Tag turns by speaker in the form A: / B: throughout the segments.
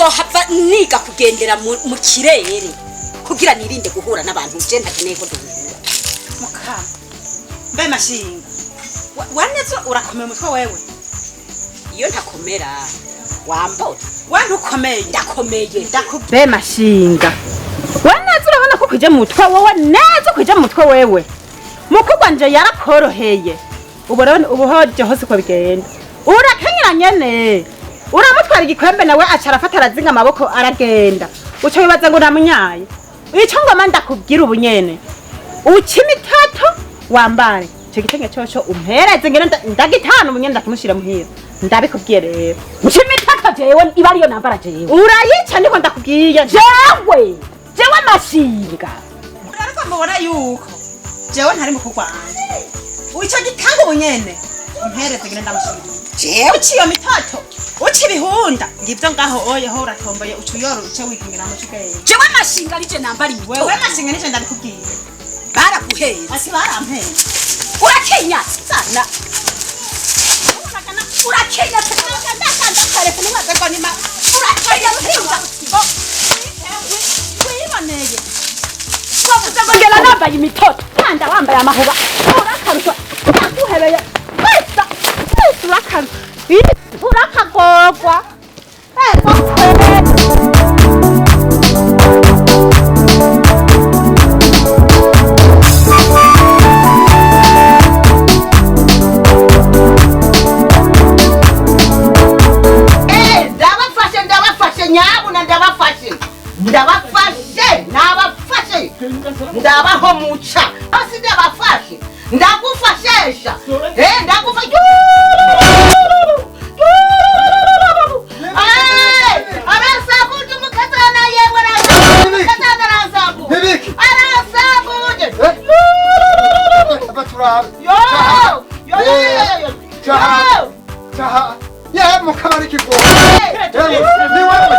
A: Nzohava niga kugendera mu kirere kugira nirinde guhura n'abantu je ntakeneye ko duhura.
B: Mukama, mbe Mashinga, waneze urakomeye umutwe wewe.
A: Iyo ntakomera wambona.
B: We ntukomeye.
A: Ndakomeye.
B: Be Mashinga, we neza urabona ko kwije mu mutwe wowe, neza kwije mu mutwe wewe. Mukuru wanje yarakoroheye, ubu rero ubu hoje hose ko bigenda urakenyera nyene, uramutwara igikwembe nawe aca arafata arazinga amaboko aragenda, uca wibaza ngo namunyaye. Ico ngoma ndakubwira ubu nyene, uca imitoto wambare ico gitenge coco umpereze ngene ndagitana ubu nyene ndakimushira muhira, ndabikubwiye rero.
A: Uca imitoto jewe iba ariyo nambara jewe.
B: Urayica niko ndakubwiye.
A: Jewe Mashinga.
B: Ariko mubona yuko jewe ntari mukuru wanje, ico gitanga ubu nyene umpereze ngene ndamushira.
A: Jewe
B: uca iyo mitoto, uca ibihunda ngivyo ngaho oye ho uratomboye, uca uyora uce wikingira mu cugenge.
A: Jewe Mashinga nije nambara imitoto.
B: Wewe Mashinga nije ndabikubwiye.
A: Baraguheza.
B: Ati barampeza.
A: Urakenya sana. Urakenya
B: Wiboneye.
A: Ngela nambaye imitoto kanda wambaye amahuba urakarusha ndaguhebeye wese wese urakarusha urakagorwa.
C: Ndabafashe, ndabafashe nyabuna, ndabafashe, ndabafashe, nabafashe, ndabaho muca asi, ndabafashe, ndagufashesha, ndagufashe. Arasambuje umukazana yewe, umukazana arasambuje, arasambuje. Yo yo yo yo.
D: Ye mukabari kigo. Ni wewe.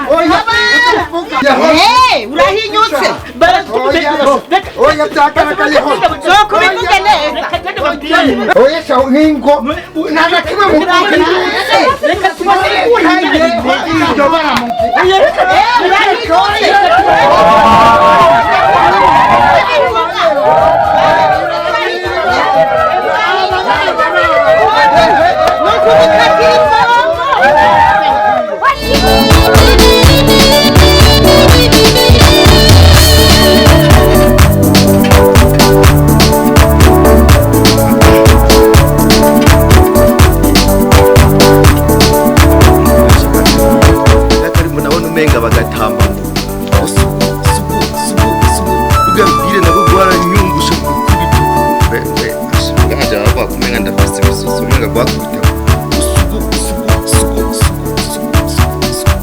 C: Oya, urahinyutse.
D: Oya byagaragaye ho.
C: Zokubivuge neza.
D: Oya sha nkingo nta kimwe mu
C: Reka
D: iryo bara mu.
E: Karimu nabona umenga bagatamba ngo subu subu subu subu rugabwire nabo rwaranyungusha gukubita be be ngaje bava kumenga ndafise ibisusu umenga gwakubita subu subu subu subu subu subu subu.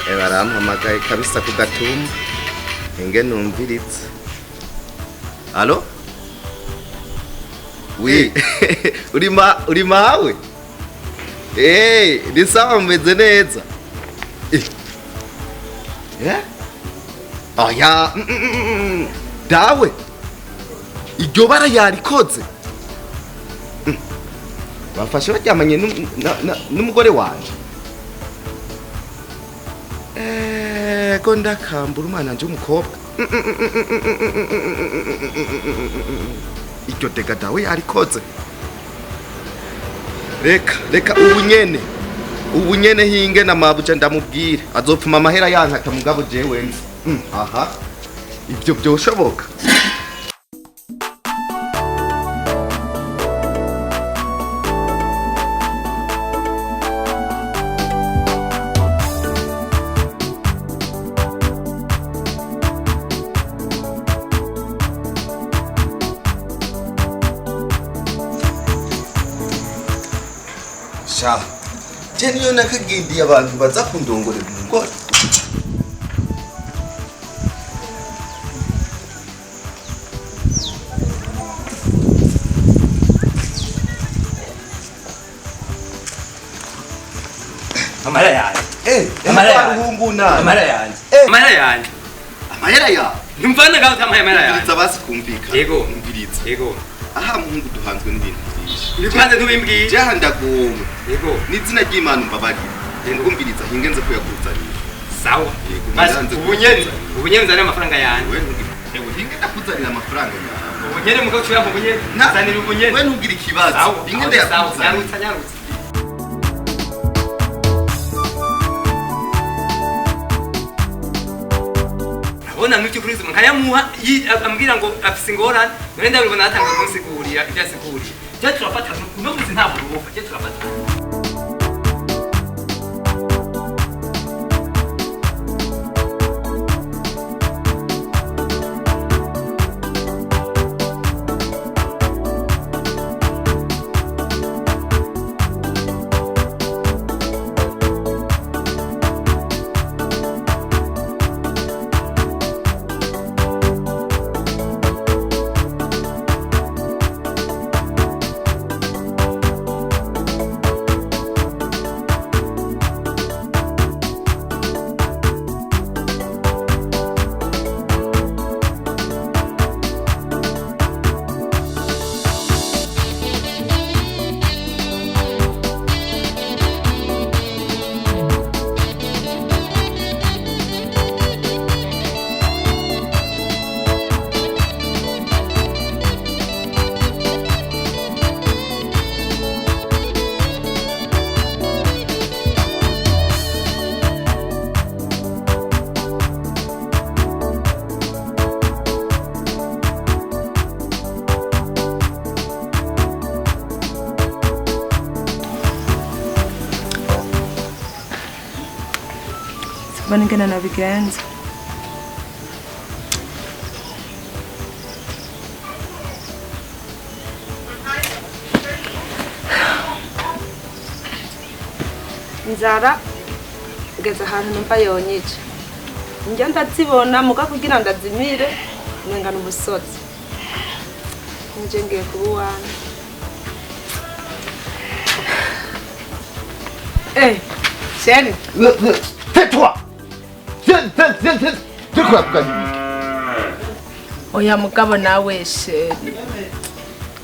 E: Barampamagaye kabisa ku gatumba inge numviritse. Allo? Oui. Uri mawe? Ni sawa meze neza. Eh? Oya, dawe. Iryo bara yarikoze. Bafashe baryamanye n'umugore wanje. Ko ndakambura umwana wanje w'umukobwa. Iryo dega dawe yarikoze. Reka ubu nyene. Ubu nyene hinge na mabuja ndamubwire. Azopfuma amahera yankata mugabo jewe nzi. Aha. Ibyo byoshoboka. Sha. Je niyo nakagindiye abantu baza kundongorera umugore.
F: Amahera yanjye.
E: Amahera ruhungu na.
F: Amahera yanjye. Amahera yanjye.
E: Amahera ya.
F: Ntumvana gaho utamaye amahera yanjye.
E: Umviriza basi twumvikana.
F: Yego.
E: Umviriza.
F: Yego.
E: Aha muhungu duhanzwe n'ibintu byinshi.
F: Ibipanze ntubimbwiye.
E: Jaha ndagowe.
F: Yego.
E: N'izina ry'Imana umbabarire. Umviriza hingenze kuyakuzanira.
F: Sawa.
E: Yego.
F: Basi ubunyene. Ubunyene nzanira amafaranga yanjye.
E: Wewe ntugire. Hinge ndakuzanira amafaranga yawe.
F: Ubunyene mugabo ucuya mu bunyene. Nzanira ubunyene.
E: Wewe ntugire ikibazo. Hinge ndayakuzanira.
F: Nyarutsa nyarutsa. Ona nuti kuri zimwe nkayamuha ambwira ngo afise ingorane none ndabibona atanga kunsigurira ibyo asiguriye je turafata no muzi nta buruhuko je turafata
G: Mbona ingene nabigenza. Inzara ngeze ahantu numva yonyica. Njya ndazibona muga kugira ndazimire nengana umusozi. Nje ngiye kuba uwanje.
C: Chéri.
D: Tais-toi.
G: Oya mugabo nawe chéri.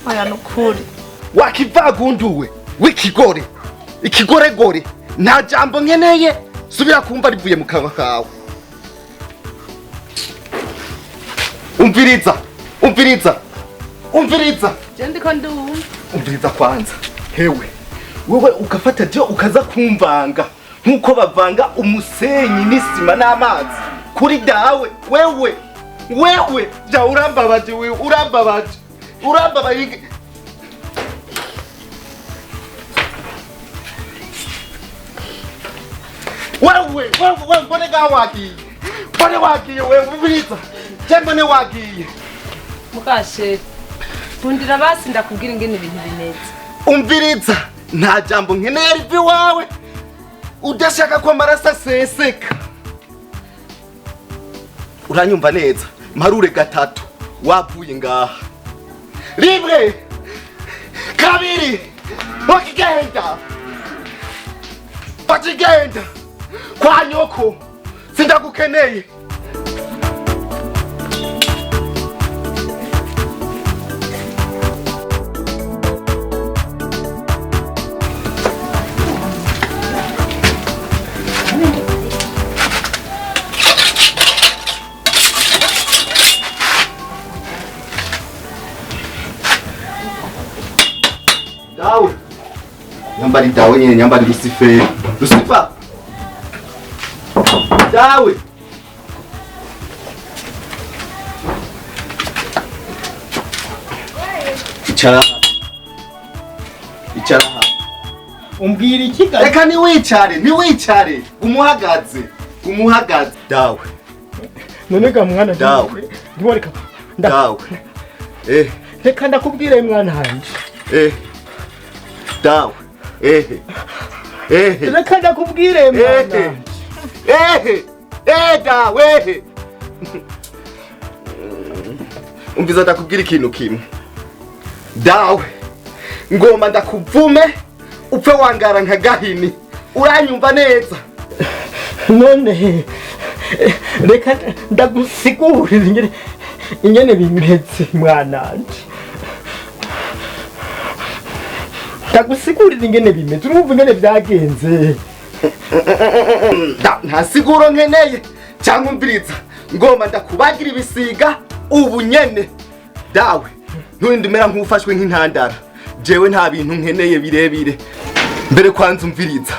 G: Oya nukuri.
D: Wakivagunduwe w'ikigore. Ikigoregore. Nta jambo nkeneye subira kumva rivuye mu kanwa kawe. Umviriza. Umviriza. Umviriza.
G: Je ndiko ndumva.
D: Umviriza kwanza. Hewe. Wewe ukafata je ukaza kumvanga nkuko bavanga umusenyi n'isima n'amazi kuri dawe. Wewe wewe ja urambabaje, wewe urambabaje, urambabaje. Wewe wewe mbone ga wagiye, mbone wagiye wewe, umviriza je mbone wagiye.
G: Mukashe tundira basi ndakubwira ingene ibintu bimeze.
D: Umviriza nta jambo nkeneye rivi wawe udashaka ko amaraso aseseka. Uranyumva neza? Mparure gatatu wavuye ngaha. Rimwe, kabiri, wakigenda bakigenda kwa nyoko, sindagukeneye. Dawe. Nyambari dawe nyene, nyambari Lucifer. Lucifer. Dawe. Icara. Icara.
C: Umbwira iki ga?
D: Reka niwicare, niwicare. Umuhagaze. Umuhagaze. Dawe.
C: None ga mwana
D: dawe.
C: Ndiworeka.
D: Dawe.
C: Reka ndakubwira mwana hanje.
D: Dawe.
C: Reka ndakubwire mwana.
D: Dawe. Umviza ndakubwira ikintu kimwe. Dawe. Ngoma ndakuvume upfe wangara nka gahini. Uranyumva neza?
C: None reka ndagusigurira ingene bimeze mwananje. Ndagusigurira ingene bimeze, urumva ingene byagenze.
D: Nta siguro nkeneye cyangwa umviriza, ngomba ndakubagira ibisiga ubu nyene. Dawe nturinde umera nk'ufashwe nk'intandara. Jewe nta bintu nkeneye birebire. Mbere kwanza umviriza,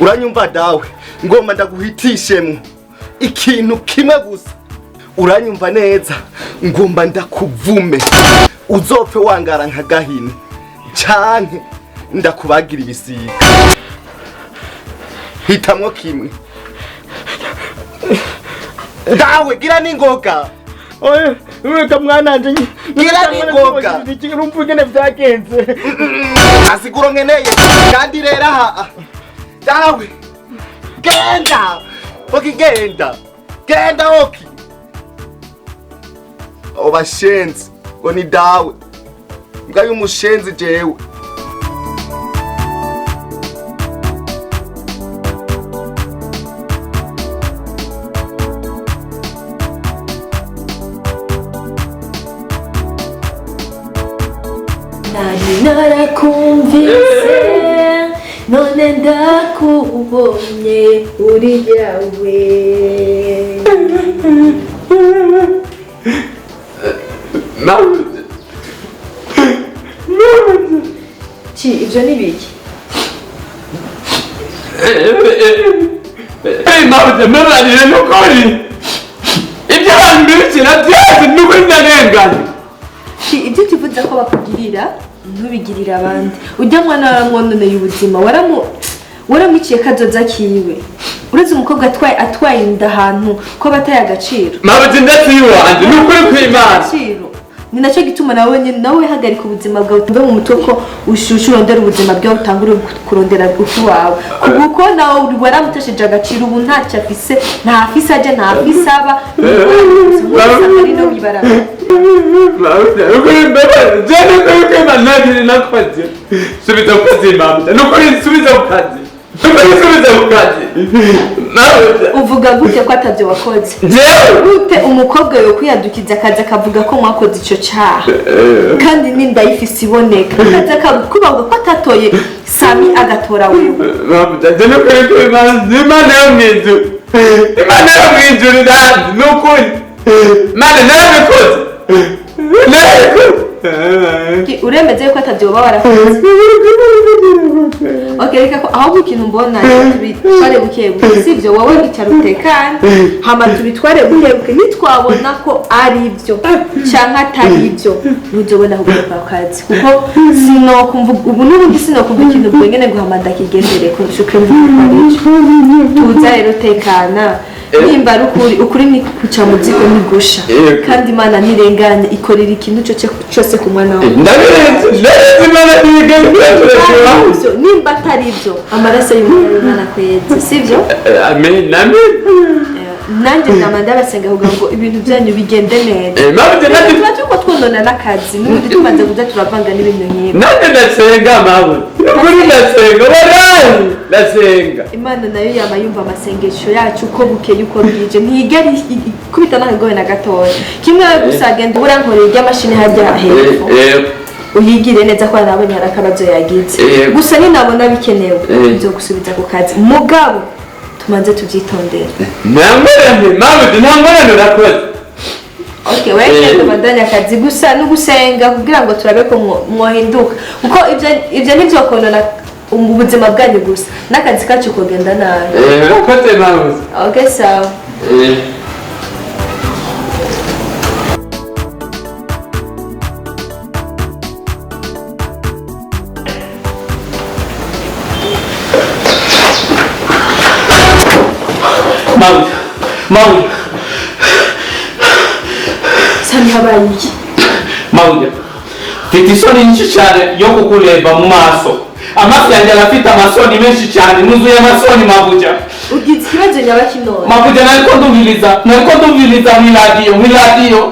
D: uranyumva dawe? Ngomba ndaguhitishemwo ikintu kimwe gusa. Uranyumva neza? Ngomba ndakuvume uzopfe wangara nka gahini, canke ndakubagira ibisiga. Hitamwo kimwe. Dawe gira n'ingoga.
C: Oya, reka mwananje,
D: gira n'ingoga.
C: Urumva ingene byagenze.
D: Asiguro nkeneye kandi rero aha. Dawe genda oki, genda genda oki. Obashenzi ngo ni dawe, mbwa y'umushenzi jewe.
H: Nari narakumvise none ndakubonye uri yawe. Ci ibyo ni biki?
F: Mabuze mbabarire nukuri, ibyo abantu bibikira byose nukuri ndarengana.
H: Ibyo tuvuze ko bakugirira ntubigirira abandi. Ujya mwana waramwononeye ubuzima, waramwiciye kazoza kiwe. Uretse umukobwa atwaye inda ahantu ko bataye agaciro.
F: Mabuze ndasiwanje nukuri kw'Imana.
H: Ni nacyo gituma nawe nyine nawe hagarika ubuzima bwawe, utuve mu mutwe ko ushushu urondera ubuzima bwawe, utangure kurondera uwawe. Kuko nawe waramutesheje agaciro, ubu ntacyo afise, nta afise ajya, nta afise aba. Ari no bibarabara.
F: Subiza ku kazi mabuja, nukuri subiza ku kazi. Subiza ku kazi.
H: Uvuga gute ko atabyo wakoze? Gute umukobwa yo kwiyadukiza akaza akavuga ko mwakoze ico caha, kandi n'inda yifise iboneka, akaza akakubaga ko atatoye Sami agatora wewe?
F: Mabuja, je nukuri kw'Imana, Imana yo mw'ijuru, Imana yo mw'ijuru ndazi nukuri. Mana narabikoze, narabikoze.
H: Uremeze yuko atabyo woba warakoze? Okay, reka ko ahubwo ikintu mbona tubitware buke buke, sivyo? Wowe icara utekane, hama tubitware buke buke. Nitwabona ko ari ibyo canke atari ibyo, ntuzobona kugaruka ku kazi, kuko sinokumva ubu n'ubundi sinokumva ikintu ubwo nyene ngo hama ndakigendere ko nshuke mvuga ko ari ico. Tuza rero tekana, nimba ari ukuri, ukuri ni kuca mu ziko ntigusha, kandi Imana ntirenganye, ikorera ikintu cyose ku mwana wawe.
F: Ndabirenze, ndabirenze, Imana ntirenganye.
H: Nimba atari ibyo, amaraso y'umwana w'Imana akweze, sivyo?
F: Amen, amen.
H: Nanjye nama ndabasenga kugira ngo ibintu byanyu bigende neza. Tuba turiko twonona n'akazi, n'ubundi tumaze kuza turavanga n'ibintu nk'ibi.
F: Nanjye ndasenga mabuja, nukuri ndasenga, warayi ndasenga.
H: Imana nayo yama yumva amasengesho yacu uko bukeye uko bwije, ntigera ikubita n'akagohe na gatoya. Kimwe gusa genda urankorera iry'amashini harya hepfo, uyigire neza ko nabonye hari akabazo yagize. Gusa ninabona bikenewe nzogusubiza ku kazi, mugabo tumanze tubyitondere.
F: Nta ngorane mabuja, nta ngorane urakoze.
H: Okay, wewe tubandanye akazi gusa no gusenga kugira ngo turabe ko mwohinduka, kuko ibyo nivyo konona ubuzima bwanyu gusa, n'akazi kacu kogenda nabi.
F: Urakoze mabuja.
H: Okay, sawa.
F: Mabuja, mabuja.
H: Sami habaye iki?
F: Mabuja, mfite isoni nyinshi cyane yo kukureba mu maso. Amaso yanjye arafite amasoni menshi cyane, nuzuye amasoni mabuja.
H: Ugize ikibazo nyabakinone?
F: Mabuja, nariko ndumviriza mw'iradiyo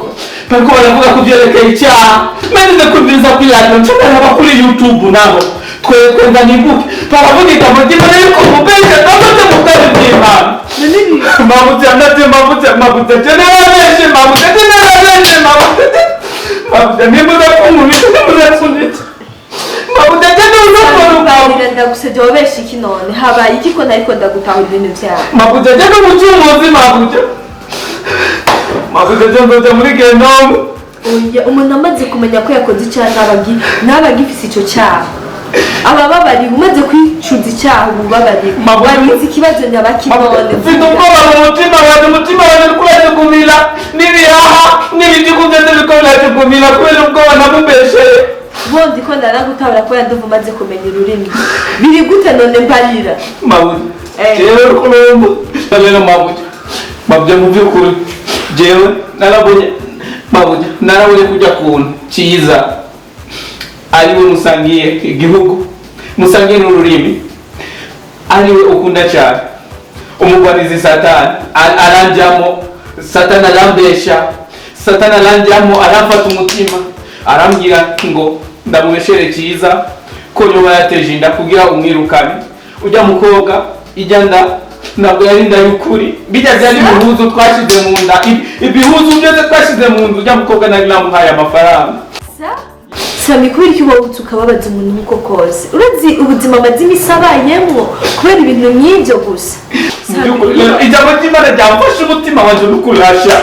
F: bariko baravuga ku vyerekeye icyaha. Meze kumviriza kuri radiyo, nca ndaraba kuri YouTube nabo.
I: Kwenda nibuke baravuga ijambo ry'Imana yuko mubesha ndamaze mu bwami bw'Imana. Mabuja ndate mabuja mabuja je narabeshe mabuja je narabeshe mabuja mabuja nimuza kunkubita nimuza kunyica mabuja je
H: Mbabarira, ndagusabye, wabeshe iki none? Habaye iki ko ntariko ndagutahura ibintu vyawe?
I: Mabuja je n'umucuruzi mabuja mabuja je nzoja muri genomu.
H: Oya, umuntu amaze kumenya ko yakoze icyaha ntaba agifise ico cyaha, aba babariwe. Umaze kwicuza icyaha uba ubabariwe. Wagize ikibazo nyabaki none?
I: Mfite ubwoba mu mutima wanjye, umutima wanjye uriko urajugumira n'ibihaha n'ibijugu byose biriko birajugumira kubera ubwoba namubesheye.
H: Bondi ko ndanagutabara kubera ndumva umaze kumenya ururimi. Biri gute none? Mbarira.
I: Mabuja, jewe kurumbu rero mabuja mabuja, mu by'ukuri jewe narabonye mabuja, narabonye kujya kuntu cyiza ariwe musangiye igihugu, musangiye n'ururimi, ariwe ukunda cyane umugwanizi Satani aranjyamo, Satani arambesha, Satani aranjyamo, aramfata umutima, arambwira ngo ndamubeshere cyiza ko yoba yateje inda kugira umwirukane ujya mukobwa. Ijya nda ntabwo yari inda y'ukuri, bijya byari ibihuzu twashyize mu nda, ibihuzu byose twashyize mu nzu. Ujya mukobwa nari namuhaye amafaranga.
H: Sami, kubera iki wowe ukababaza umuntu nk'uko kose? Urazi ubuzima amaze imisi abayemwo kubera ibintu nk'ibyo gusa?
I: Mu by'ukuri rero, ijambo ry'Imana ryamfashe umutima wanjye uri kurasha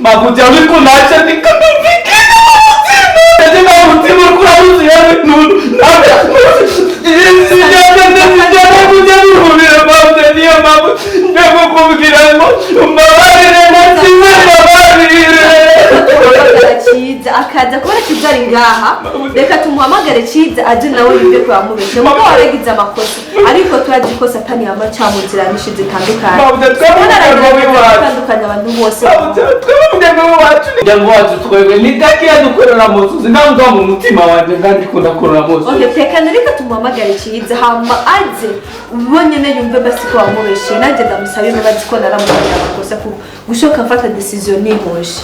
I: mabuja, uri kurasha nikanumvikana mu mutima ndetse nawe umutima uri kurawuzuye mabuja, niyo mpamvu ndakukubwira ngo mbabarire nakize, mbabarire.
H: Tumuhamagara Ciza akaza kubona Ciza ari ngaha. Reka tumuhamagare Ciza aje nawe yumve ko yamubeshe, kuko waragize amakosa, ariko turazi ko Satani yama aca mu nzira nyinshi zitandukanye.
I: Mabuja, twebwe
H: Satani
I: umuryango
H: aragerageza
I: w'iwacu.
H: gutandukanya abantu bose.
I: Twebwe umuryango w'iwacu, umuryango wacu twebwe ni gakeya dukorera mu nzu ntabwo mu mutima wanjye kandi ikunda kurora mu nzu.
H: Okay, tekana, reka tumuhamagare Ciza hama aze bonyene yumve basi ko wamubeshe. Nanjye ndamusaba imbabazi ko naramukoreye amakosa ku gushoka mfata decision nihoshe.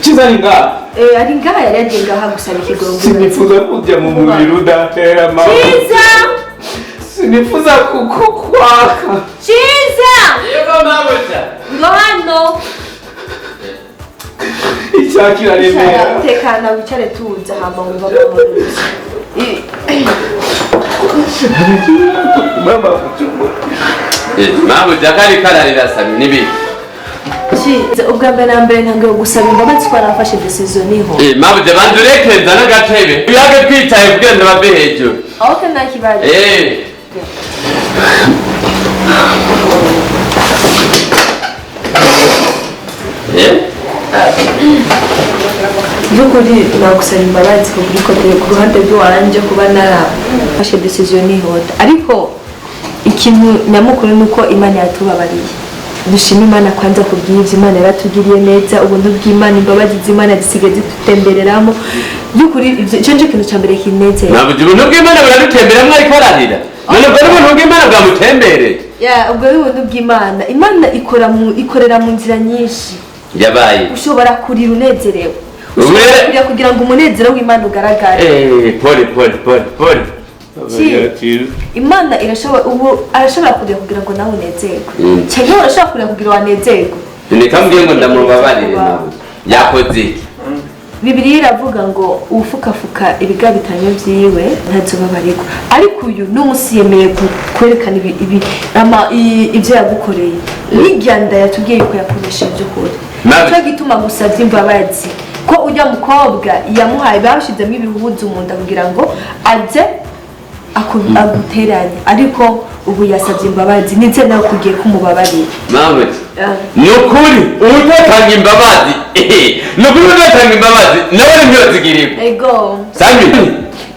I: Cyiza ni ngaha?
H: Eh, ari ngaha, yari yagiye ngaha gusaba ikigongo.
I: Sinifuza kujya mu mubiri udatera mama.
H: Ciza!
I: Sinifuza kukwaka.
H: Ciza!
F: Yego mabuja.
H: Ngo hano.
I: Icyaka kiraremera.
H: Tekana, wicare tuza hama wumva amahoro.
I: Mama.
F: Mabuja kari kararira Sami n'ibiki?
H: Ciza, ubwa mbere na mbere ntangiye gusaba imbabazi ko narafashe decision niho.
F: Mabuja, banza urekeza n'agatebe uyage twicaye kugira ngo bave hejuru.
H: Okay, nta kibazo. By'ukuri nagusaba imbabazi ku bw'ikote ku ruhande rw'iwanjye kuba narafashe decision nihuta, ariko ikintu nyamukuru ni uko Imana yatubabariye. Dushima Imana kwanza ku bw'ibyo. Imana yaratugiriye neza, ubuntu bw'Imana, imbabazi z'Imana zisigaye zidutembereramo. By'ukuri icyo nicyo kintu cya mbere kinezera.
F: Mabuja, ubuntu bw'Imana buradutemberamwo ariko ararira. None ubwo n'ubuntu bw'Imana bwamutembereye?
H: Ya, ubwo ni ubuntu bw'Imana. Imana ikora mu ikorera mu nzira nyinshi.
F: Yabaye.
H: Ushobora kurira unezerewe, ushobora kurira kugira ngo umunezero w'Imana ugaragare.
F: Pole pole pole pole.
H: Imana irashobora, ubu arashobora kurira kugira ngo nawe unezerwe, cyangwa urashobora kurira kugira wanezerwe.
F: Nikambwiye ngo ndamubabarire mabuja. Yakoze iki?
H: Bibiliya iravuga ngo uwufukafuka ibigabitanyo vyiwe ntazobabarirwa, ariko uyu n'umunsi yemeye kwerekana ibyo yagukoreye. N'irya nda yatubwiye yuko yakoresheje by'ukuri.
F: Nabi.
H: Nicyo gituma gusabye imbabazi ko ujya mukobwa yamuhaye bashizemo ibihuzu mu nda kugira ngo aze aguteranye, ariko ubu yasabye imbabazi ndetse nawe kugiye kumubabarira.
F: Mabuja. Ni ukuri uwutatanga imbabazi, ni ukuri udatanga imbabazi nawe ntiyozigirirwa.
H: Ego.
F: Sami,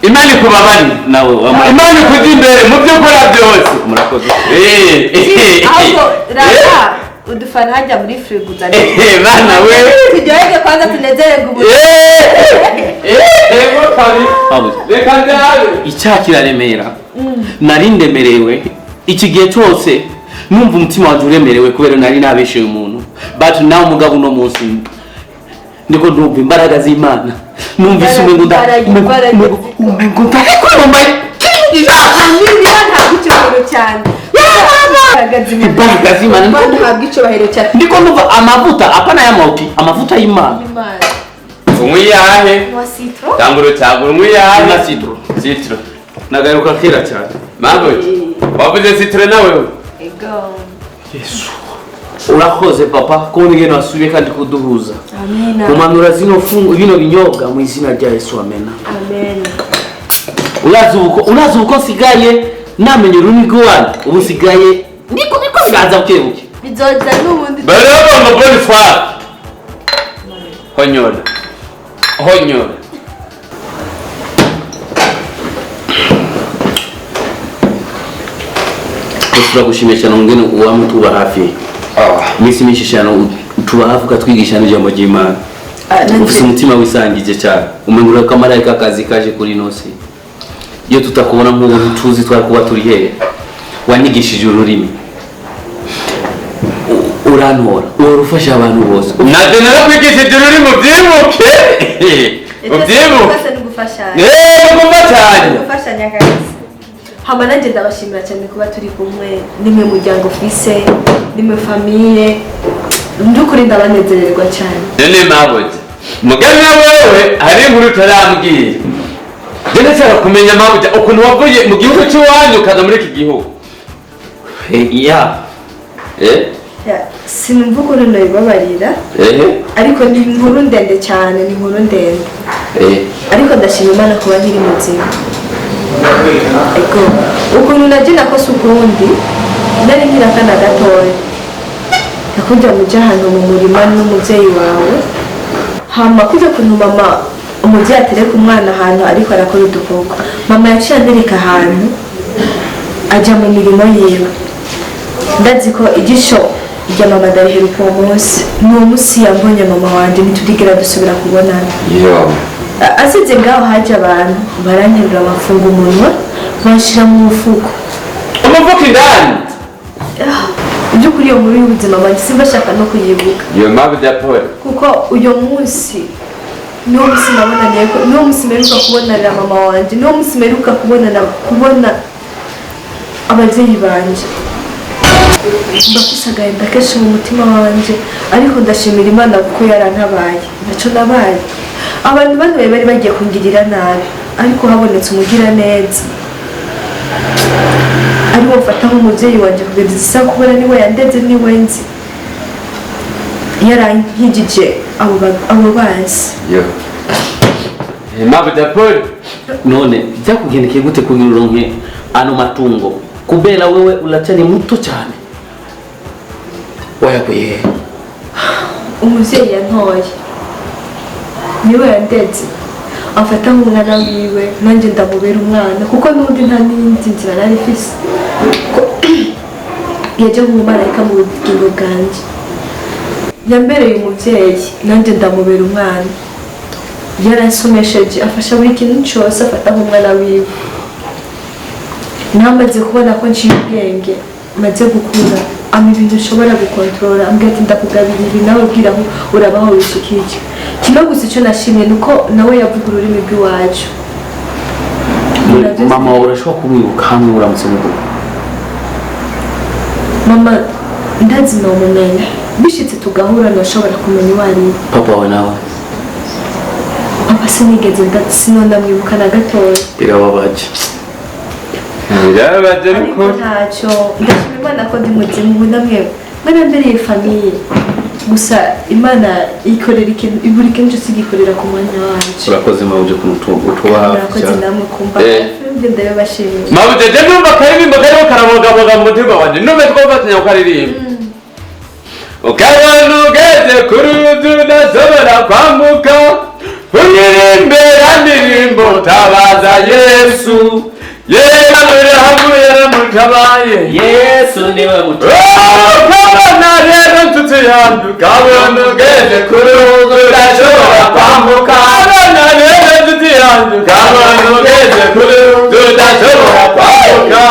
F: Imana ikubabarire.
J: Nawe
F: Imana ikujya imbere mu byo ukora byose.
J: Murakoze.
H: Ahubwo raba udufana hajya muri firigo uzane.
F: Bana we.
H: Turyoherwe kwanza, tunezererwe ubu.
F: Ego kabi.
J: Mabuja.
F: Reka ndabe.
J: Icyaha kiraremera. Nari ndemerewe iki gihe cyose, numva umutima wanjye uremerewe kubera nari nabesheye umuntu, but nawe umugabo uno munsi niko ndumva imbaraga z'Imana, numvise umengo
H: Imbaraga, imbaraga.
J: Umengo ndarekurwa. Urigisha.
H: Ahanini ntabwo icyubahiro cyane.
J: Imbaraga z'Imana.
H: Ntabwo icyubahiro cyane.
J: Ndiko ndumva amavuta apana ya mauti, amavuta y'Imana.
F: Unywa iyahe?
H: Wa citro.
F: Tangura utangura unywa iyahe?
J: Na citro.
F: Citro.
J: Nagaruka kera cyane.
F: Mabuja. Wavuze citro nawe?
H: Ego.
J: Yesu. Urakoze papa kubona ingene wasubiye kandi kuduhuza.
H: Amena.
J: Kumanura zino fungu bino binyobwa mu izina rya Yesu, amena.
H: Amena.
J: Urazi uko nsigaye namenye ururimi rw'iwanyu, ubu nsigaye niko biraza buke buke.
H: Bizoza n'ubundi.
F: Barabongo bonsoir. Honyora. Honyora.
J: Turagushimiye cyane ngene uwama tuba hafi. Iminsi myinshi cyane utuba hafi ukatwigisha n'ijambo ry'Imana. Ufite umutima wisangije cyane. Umenga ko amarayika akazi kaje kuri nosi. Iyo tutakubona nk'ubu tuzi twari kuba turi hehe. Wanyigishije ururimi. Urantora. Urufasha abantu bose.
F: Naje narakwigishije ururimi ubyibuke. Ubyibuke. Gufashanya.
H: Gufashanya kabisa. Hama nanjye ndabashimira cyane kuba turi kumwe, nimwe muryango ufise, nimwe famille, ndukuri ndabanezererwa cyane.
F: None mabuja. Mugana wewe hari inkuru utarambwira. Ndashaka kumenya mabuja ukuntu wavuye mu gihugu cy'iwanyu ukaza muri iki gihugu.
J: Ya.
H: Sinumva ukuntu nabibabarira. Ariko ni inkuru ndende cyane, ni inkuru ndende. Ariko ndashima Imana kuba nkiri muzima. Ego, ukuntu naje nakoze ukundi, nari nkiri akana gatoya. Nakujya muja ahantu mu murima n'umuvyeyi wawe, hama kujya kuntu mama umuvyeyi atereka umwana ahantu ariko arakora udukoko. Mama yaciye andereka ahantu aja mu mirimo yiwe. Ndazi ko igisho rya mama ndariheruka uwo munsi. Ni uwo munsi yambonye mama wanje ntiturigera dusubira kubonana. Asize ngaho haje abantu baranterura bafunga umunwa banshira mu mufuko.
F: Umufuko indani?
H: By'ukuri iyo nkuru y'ubuzima bwanjye simbashaka no kuyibuka.
F: Iyo mpamvu ya Paul.
H: Kuko uyo munsi niwo munsi nabonaniye ko niwo munsi mperuka kubonana mama wanje, niwo munsi mperuka kubona ababyeyi banje. Mbafise agahinda kenshi mu mutima wanje, ariko ndashimira Imana kuko yarantabaye. Naco nabaye. Abantu bane bari bagiye kungirira nabi, ariko habonetse umugira neza. Ari mfata nk'umuvyeyi wanje kugeza isa kubona niwe yandeze niwe nzi. Yarankijije abo bansi.
F: Yo. Mabuja Paul.
J: None byakugendekeye gute kugira uronke ano matungo? Kubera wewe uracari muto cyane. Wayakuye.
H: Umuvyeyi yantoye. Niwe yandeze. Amfata nk'umwana wiwe, nanjye ndamubera umwana kuko n'ubundi nta n'iyindi nzira nari mfise. Yaje nk'umumarayika mu bugingo bwanjye. Yambereye umuvyeyi, nanjye ndamubera umwana. Yaransomesheje, afasha buri kintu cyose, afata nk'umwana wiwe. Namaze kubona ko nciye ubwenge, maze gukura, ama ibintu nshobora gukontorora, ambwira ati ndakugabira ibi nawe ubwira aho urabaho wishikije. Kimwe gusa icyo nashimye nuko nawe yavuga ururimi rw'iwacu.
J: Mama wawe urashobora kumwibuka hamwe uramutse muvuga?
H: Mama ndazi nomumenya, bishitse tugahura ntashobora kumenya uwo ari we.
J: Papa wawe nawe?
H: Papa sinigeze sinonamwibuka na gatoya.
J: Birababaje.
F: Birababaje ariko
H: ntacyo. Ndashima Imana ko ndi muzima ubu namwe mwarambereye famille. Gusa Imana ikorera ikintu, buri kintu cyose igikorera ku mwanya wacu.
J: Urakoze mabuja kutuba hafi.
H: Murakoze namwe kumva hafi, ndabibashimiye.
F: Mabuja je numva karirimbo kariko karabogaboga mu mutima wanje, numve twofatanya kukaririmba. Ukabona ugeze ku ruzi udashobora kwambuka, uririmbira ndirimbo tabaza Yesu. Yesu
J: niwe mutabaye.
F: Ukabona rero nshuti yanjye, ukabona ugeze ku ruzi udashobora kwambuka. Ukabona rero nshuti yanjye, ukabona ugeze ku ruzi udashobora kwambuka,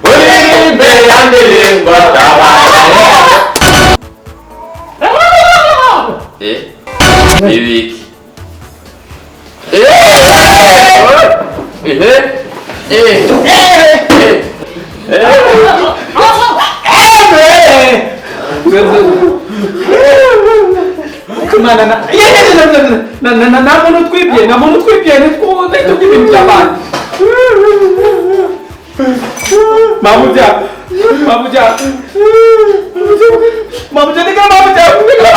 F: uririmbira ndirimbo tabaza Yesu. Ibiki.
I: Nta muntu twibye, nta muntu twibye, ntitwibye ibintu by'abandi. Mabuja, mabuja, mabuja, nigga, mabuja, nigga.